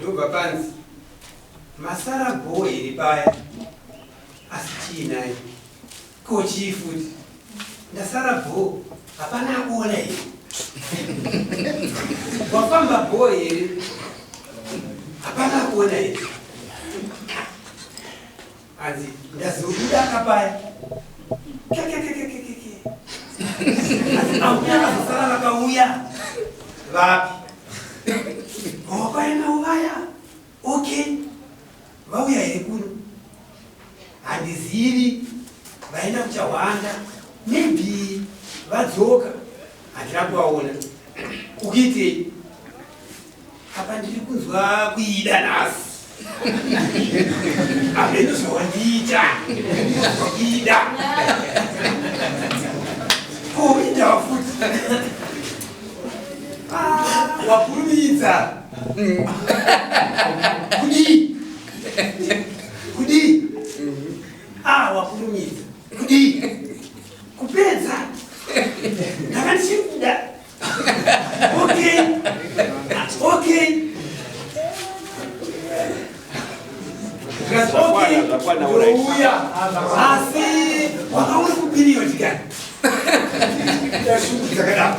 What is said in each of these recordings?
Ndobva panzi masara bhoo here paya asi chii nhai ko chii futi ndasara bhoo hapana akuona here wafamba bhoo here hapana akuona here Hanzi ndazobuda akapaya. Kekekekekeke. Hanzi ambuya vazosara vakauya. Vapi? Wakauya navo vaya. Okay. Vauya here kuno? Handizivi. Vaenda kuchahwanda. Maybe vadzoka. Handina kuvaona. Ukuitei? Apa ndiri kunzwa kuida nhasi. Hameno zvawandiita. Kuida. Kuida futi. Ah, wakurumidza. Kudii? Kudii? Ah, wakurumidza. Kudii? Kupedza. Ndanga ndichikuda. Okay. Okay. Uya asi wanga uri kupiriod kani shungu dzakadaro.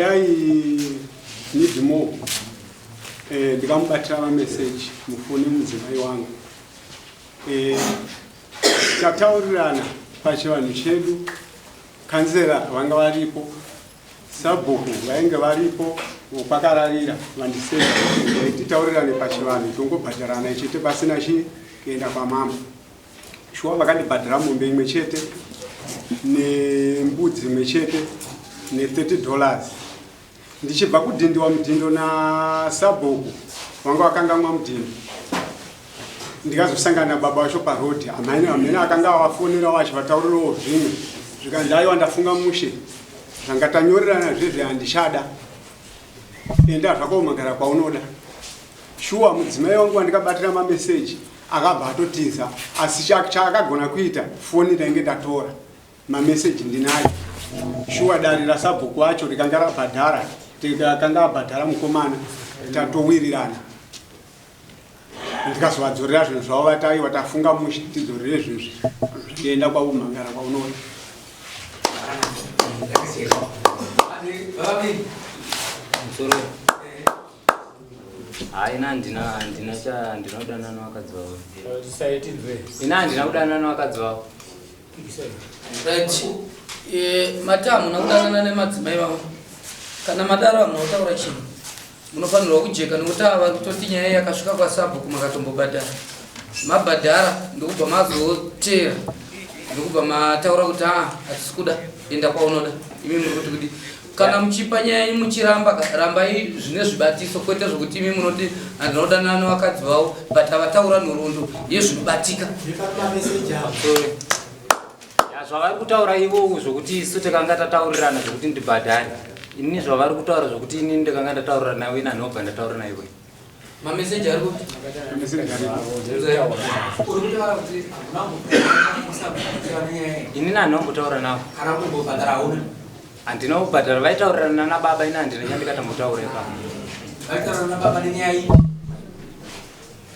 I need more. Eh, ndikamubatira mameseji mufoni mudzimai wangu. Eh, tataurirana pachivanhu chedu, kanzera vanga varipo, sabhuku vainge varipo vokwakararira vandisenda titaurirane pachivanhu tongobhadharana chete pasina chii kuenda kwamambo. Shuwa vakandibhadhara mombe imwe chete nembudzi imwe chete ne30 dollars ndichibva kudhindiwa mudhindo nasabhuku vanga vakangamwa mudhindo ndikazosangana nababa vacho paroad amene amene akanga avafonerawo achivataurirawo zvimwe zvikanzi aiwa ndafunga mushe zvanga tanyorerana zvezve handichada enda zvako umagara kwaunoda Shuwa mudzimai wangu wandikabatira mameseji akabva atotiza asi chaakagona kuita foni ndainge ndatora mameseji ndinayo. Shuwa dare rasabhuku wacho rikanga rabhadhara akanga abhadhara mukomana tatowirirana ndikazovadzorera zvinhu zvavo vati aiwa tafunga mushe tidzorere zvinhu zvienda kwaumhangara kwaunoda. Hayi ina handina handina cha handina kudanana nevakadzi vavo. Ina handina kudanana nevakadzi vavo. Right. Eh, mati hamuna kudanana nemadzimai vavo. Kana madaro hamuna kutaura chinhu. Munofanirwa kujeka nekuti ava kutoti nyaya yakasvika kwasabhuku makatombobhadhara. Mabhadhara ndokubva mazoteera. Ndokubva mataura kuti ah hatisi kuda enda kwaunoda. Imi muri kuti kudii? Kana muchipa nyaya yenyu muchiramba ka rambai zvine zvibatiso kwete zvekuti imi munoti handina kudanana nevakadzi vavo but havataura nhoroondo yezvinobatika. Ya, zvavari kutaura ivo zvokuti isu takanga tataurirana zvokuti ndibhadhare inini zvavari kutaura zvokuti inini ndakanga ndataurira nawe ini handinobva ndataura naiwe Mameseji ari kupi? Inini handina kumbotaura navo. Kana kumbobhadhara hauna? Handina kubhadhara, vaitaurirana nababa ini handina chandikatambotaura ipapo. Vaitaurirana nababa nenyaya ipi?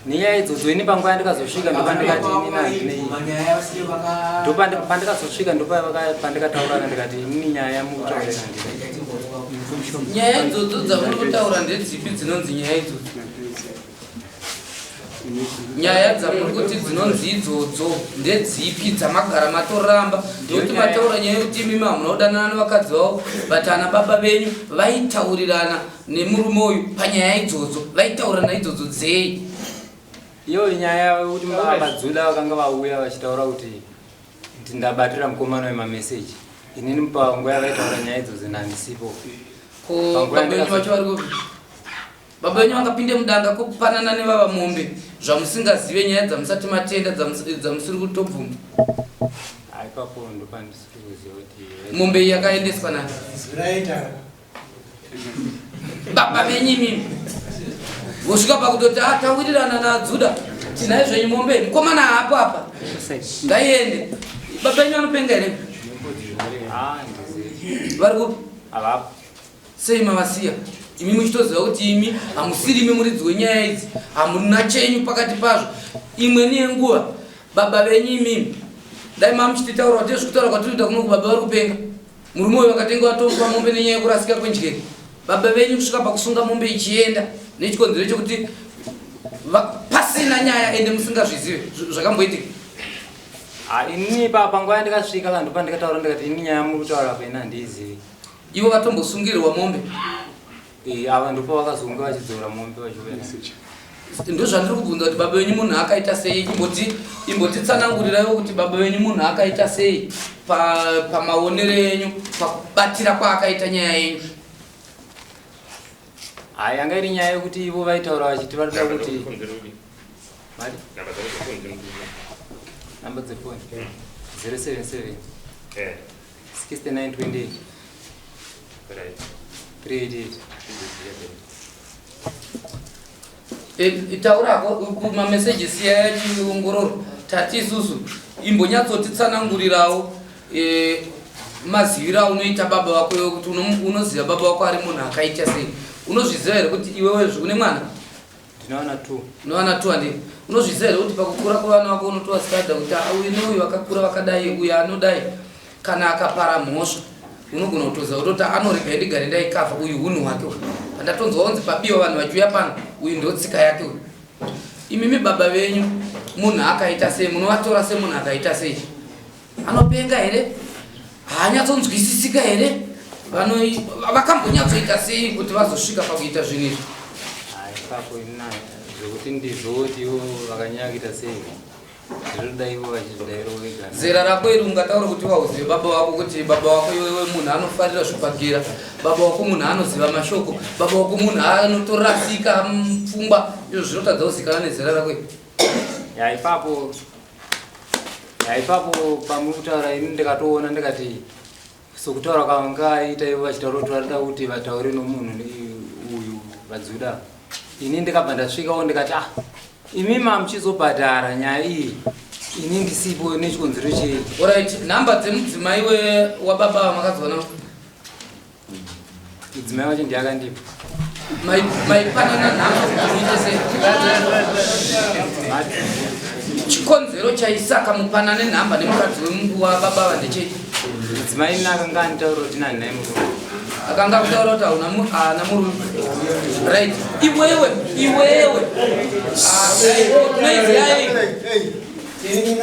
Nenyaya idzodzo ini panguva yandikazosvika ndopandikati inini handinei. Ndopandikazosvika ndopandikataurana ndikati inini nyaya yamukutaurira handinei. Nyaya idzodzo dzamuri kutaura ndedzipi dzinonzi nyaya idzodzo? Nyaya dzamuri kuti dzinonzi idzodzo ndedzipi dzamagara matoramba nekuti mataura nyaya yekuti imimi hamuna kudanana nevakadzi vavo but ana baba venyu vaitaurirana nemurume uyu panyaya idzodzo vaitaurirana idzodzo dzei? Iyo nyaya yekuti madzuda vakanga vauya vachitaura kuti Kuti ndabatira mukomana wemameseji. Inini panguva yavaitaura nyaya idzodzo ndandisipo. Ko baba venyu vacho vari kupi? Baba venyu vangapinde mudanga kupanana nevava mombe zvamusingazive nyaya dzamusati matenda dzamusiri kutobvuma. Ipapo ndopandisiri kuziva kuti mombe iyi yakaendeswa nani? Baba venyu imimi vosvika pakutoti ah, tawirirana naDzuda tinai zvenyu mombe mukomana haapo apa ngaiende. Baba venyu vanopenga here? Ah, vari kupi? Havapo. Sei mavasiya imi muchitoziva kuti imi hamusiri imi muridzi wenyaya idzi, hamuna chenyu pakati pazvo. Imweni yenguva baba venyu imimi dai mamuchititaura kuti zvekutaura kwatinoita kuno kubaba vari kupenga. Murume uyu vakatenga vatomupa mombe nenyaya yekurasika kwenjere. Baba venyu kusvika pakusunga mombe ichienda nechikonzero chekuti pasina nyaya ende musingazvizive zvakamboitika. Ah, inini pa panguva yandikasvika ka ndopandikataura ndikati ini nyaya muri kutaura apa ini handiizivi. Ivo vatombosungirirwa mombe. Eh, ava ndipo vakazonge vachidzora mombe vachiuya. Ndozvandiri kubvunza kuti baba venyu munhu akaita sei? Imboti imbotitsananguriraiwo kuti baba venyu munhu akaita sei pamaonero enyu pakubatira kwaakaita nyaya yenyu. Hayi, yanga iri nyaya yekuti ivo vaitaura vachiti vanoda kuti mari namba dzefoni 077 6928 388. Taurako kumameseji siya yachiongororo tati isusu imbonyatsotitsanangurirawo maziviro aunoita baba vako iwe kuti unoziva baba vako ari munhu akaita sei. Unozviziva here kuti iwewe une mwana? Ndinowana 2. Unowana 2 handi? Unozviziva here kuti pakukura kwevana vako unotovastada kuti uyu neuyu vakakura vakadai, uyu anodai. Kana akapara mhosva unogona kutoziva kutoti anorega ndigare ndaikavha uyu hunhu hwake uyu. Pandatonzwa kunzi pabiwa vanhu vachiuya pano, uyu ndotsika yake uyu. Imimi baba venyu munhu akaita sei? Munovatora semunhu akaita sei? Anopenga here? Haanyatsonzwisisika here? Vakambonyatsoita sei kuti vazosvika pakuita zvinhu izvi? Ipapo ina zvekuti ndizvoti ivo vakanyanya kuita sei zvinoda ivo vachizvidairawo vega. Zera rako iri ungataura kuti wauzive baba wako kuti baba wako iwewe munhu anofarira zvibhagera, baba wako munhu anoziva mashoko, baba wako munhu anotorasika pfungwa, izvo zvinotadza kuzikanwa nezera rako iri. Ya ipapo, ya ipapo pamuri kutaura ini ndikatoona ndikati sokutaura kwavangaita ivo vachitaura kuti varida kuti vataure nomunhu uyu vaDzuda. Ini ndikabva ndasvikawo ndikati ah, imi mamuchizobhadhara nyaya iyi ini ndisipo nechikonzero chei? Alright, nhamba dzemudzimai wababa vamakadziwana? Mudzimai wacho ndiye akandipa. Maipanana nhamba kuti muite sei? Chikonzero chaisaka mupanane nhamba nemukadzi wababa ava ndechei? Mudzimai ini akanga anditaurira kuti nani naye murume. Akanga akutaura kuti hauna murume. Right. Iwewe, iwewe.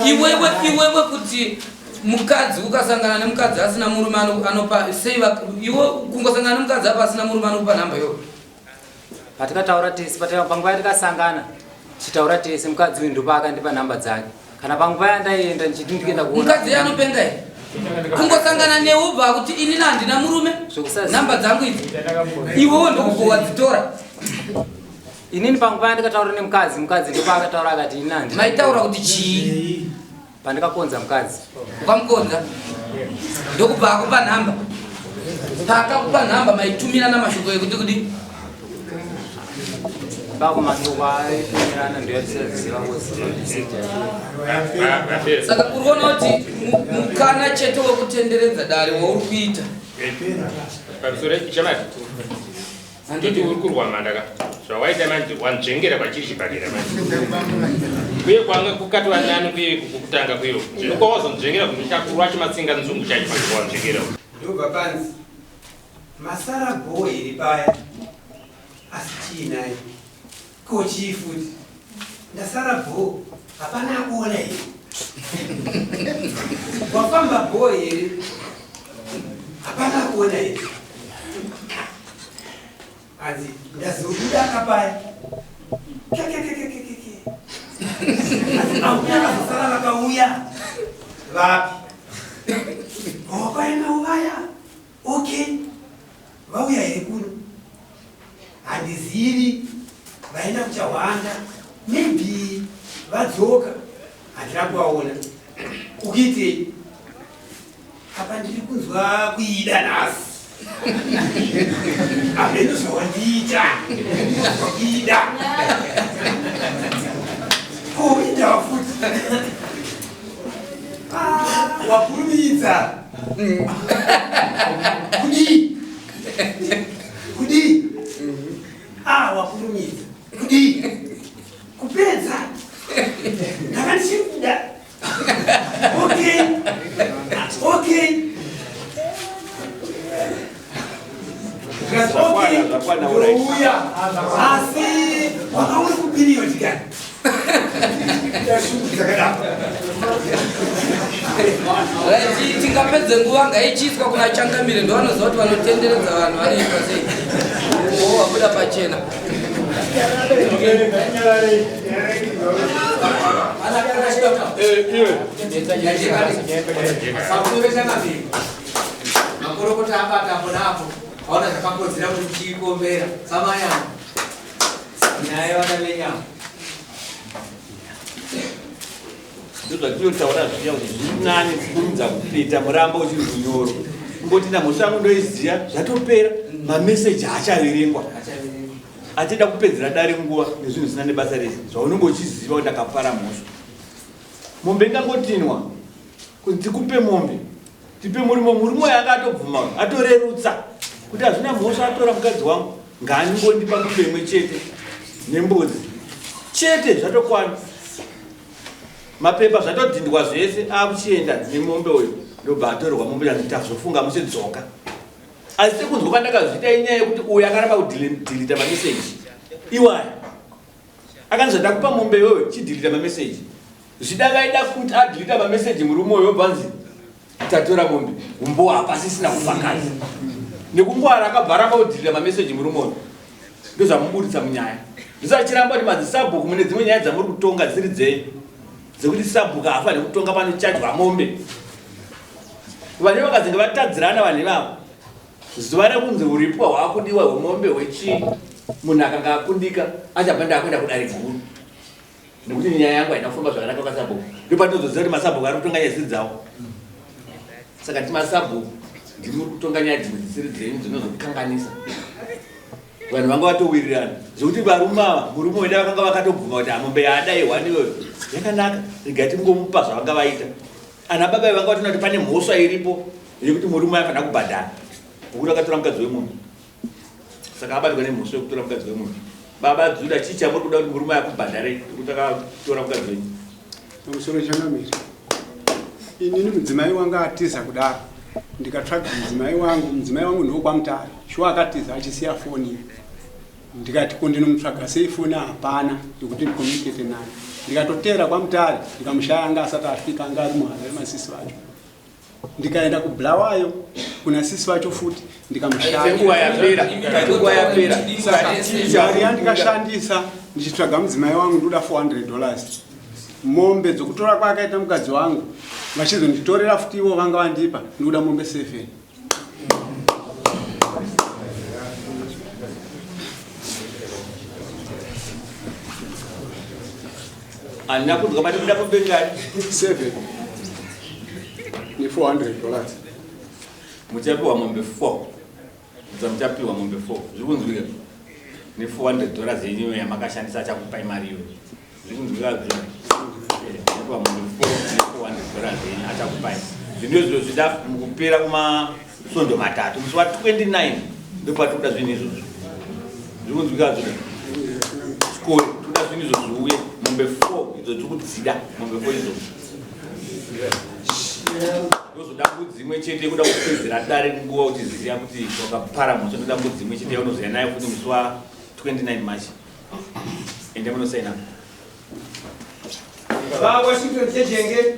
Iwewe, iwewe kuti mukadzi ukasangana nemukadzi asina murume anopa sei iwe kungosangana nemukadzi apa asina murume anokupa nhamba iyoyo? Patikataura tese, panguva yatikasangana tichitaura tese, mukadzi uyu ndopa akandipa nhamba dzake. Kana panguva yandaienda ndichiti ndikuenda kuona mukadzi anopenga here? Kungosangana newe ubva kuti inini handina murume, nhamba dzangu idzi, iwewe ndokubva wadzitora. Inini panguva yandikataura nemukadzi, mukadzi ndopa akataura akati inini handina. Maitaura kuti chii? Pandikakonza mukadzi. Ukamukonza ndokubva akupa nhamba. Paakakupa nhamba maitumirana mashoko ekuti kudi? Bako mashoko aitumirana ndoyatisaziva kuziva message yacho. Saka uri kuona kuti mukana chete wekutenderedza dare wauri kuita. Pamusoro chamati. Ndoti uri kurwa manda ka. Zvawaita manje wanzvengera kwachiri chibhakera manje. Kuye kwanga kukatwa nani kuye kukutanga kuye. Zvino kwawazonzvengera kuti chakurwa chimatsinga nzungu chacho manje wanzvengera. Ndobva panzi masara bhoo here paya asi chii naye? Ko chii futi? Ndasara bhoo hapana akuona here? Wafamba bhoo here? Hapana akuona here? Hanzi ndazobuda kapaya. Kekekekekeke. Hanzi ambuya vazosara vakauya vapi? Ndavainawo vaya. Okay, vauya here kuno? Handizivi, vaenda kuchahwanda, maybe vadzoka, handina kuvaona. Ukuitei? Apa ndiri kunzwa kuida nhasi. Hameno zvawandiita. Kuida. Kuida futi. Ah, wakurumidza. Kudii? Kudii? Ah, wakurumidza. Kudii? Kupedza. Ndanga ndichiri kuda. Okay. Okay. Okay. Ndouya. Asi wanga uri kuperiod kani? Right, tingapedze nguva ngaichiiswa kuna changamire ndovanoziva kuti vanotenderedza vanhu vanoitwa sei. Oh, wabuda pachena. Makorokota abata apo naapo aona zvakakodzera kuti chiikombera samanyama nyaya vana venyama Ndozvatinotaura zviya kuti zviri nani kukurumidza kupeta murambo uchiri munyoro. Kungoti ndamhosva yangu ndoiziva zvatopera mameseji haachaverengwa. Atida kupedzera dare nguva nezvinhu zvisina nebasa rese zvaunenge uchiziva kuti ndakapara mhosva. Mombe ingangotinwa kuti tikupe mombe tipe murume murume uyo anga atobvuma atorerutsa kuti hazvina mhosva atora mukadzi wangu ngaangondipa mombe imwe chete nembudzi chete zvatokwana mapepa zvatodhindwa zvese akuchienda nemombe uyo ndobva atorerwa mombe yanzi tazofunga muchidzoka asi sekunzwa kwandakazviita inyaya yekuti uyo akaramba kudhilita mameseji iwaya akanzi zvandakupa mombe iyoyo chidhilita mameseji zvida vaida kuti adhilita mameseji murume uyo obva nzi tatora mombe umbowo hapasisina kufakazi nekungwara akabva aramba kudhilita mameseji murume uyo ndozvamuburitsa munyaya ndisachiramba kuti madzisabhuku mune dzimwe nyaya dzamuri kutonga dzisiri dzenyu dzekuti sabhuku haafaniri kutonga panochajwa mombe vane vakazenge vatadzirana vanhu ivavo zuva rekunzi uripwa hwakudiwa hwemombe hwechii munhu akanga akundika achabva ndakuenda kudare guru nekuti nyaya yangu haina kufamba zvakanaka kwasabhuku ndopatinozoziva kuti masabhuku ari kutonga nyaya dzisiri dzawo saka ti masabhuku ndimi muri kutonga nyaya dzimwe dzisiri dzenyu dzinozokanganisa vanhu vanga vatowirirana zvekuti varume ava murume weda vakanga vakatobvuma kuti hamombe yaadaiwa niyoyo yakanaka regai tingomupa zvavanga vaita ana baba vanga vatoona kuti pane mhosva iripo yekuti murume aifanira kubhadhara nokuti akatora mukadzi wemunhu saka abatwa nemhosva yekutora mukadzi wemunhu baba dzuda chii chamuri kuda kuti murume akubhadhare kuti akatora mukadzi wenyu pamusoro changamire inini mudzimai wanga atiza kudaro ndikatsvaga mudzimai wangu mudzimai wangu ndokwamutare shuwa akatiza achisiya foni ndikati ko ndinomutsvaga sei foni hapana yekuti ndicommunicate naye ndikatoteera kwamutare ndikamushaya anga asati asvika anga ari muharare masisi vacho ndikaenda kubulawayo kuna sisi vacho futi ndikamushaya yapera nguva yapera mari yandikashandisa ndichitsvaga mudzimai wangu ndoda 400 dollars mombe dzokutora kwaakaita mukadzi wangu vachizonditorera futi ivo vanga vandipa ndikuda mombe 7 Handina kunzwa mati kuda mombe ngani? 7 ne 400 dollars. Muchapiwa mombe 4. Mudza muchapiwa mombe 4. Zviri kunzwika? Ne 400 dollars yenyu yamakashandisa achakupai mari iyoyo. Zviri kunzwika zvo. Muchapiwa mombe 4 ne 400 dollars yenyu achakupai. Zvinhu izvo zvida mukupera kumasvondo matatu. Musi wa 29 ndopatiri kuda zvinhu izvozvo. Zviri kunzwika zvo. Chikoro toda zvinhu izvo zviuye mombe 4 idzo tiri kudzida mombe 4 idzo. Ndozoda mbudzi imwe chete yekuda kupedzera dare nguva uchiziva kuti wakapara mhosva ndoda mbudzi imwe chete yaunozouya nayo futi musi wa 29 March. Ende munosaina. Va Washington Chejenge.